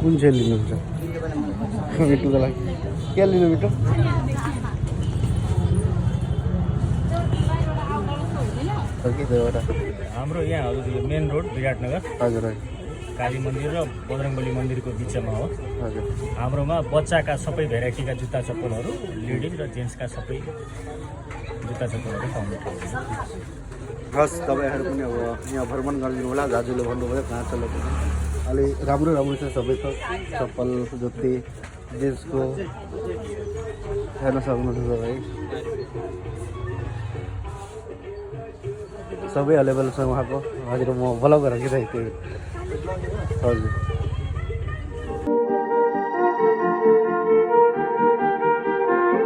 कुन चाहिँ लिनुहुन्छ मिठोको लागि के लिनु मिठो हाम्रो यहाँ हजुर यो मेन रोड विराटनगर हजुर काली मन्दिर र बजरङबली मन्दिरको बिचमा हो। हजुर हाम्रोमा बच्चाका सबै भेराइटीका जुत्ता चप्पलहरू, लेडिज र जेन्ट्सका सबै जुत्ता चप्पलहरू पाउनुहुन्छ। हस् तपाईँहरू पनि अब यहाँ भ्रमण गरिदिनु होला। दाजुले भन्नुभयो कहाँ छ लोकेसन अलि राम्रो राम्रो छ सबै छ चप्पल जुत्ती जेन्ट्सको हेर्न सक्नुहुन्छ तपाईँ सबै अभाइलेबल छ उहाँको। हजुर म ब्लग गरेर राखिरहेको थिएँ हजुर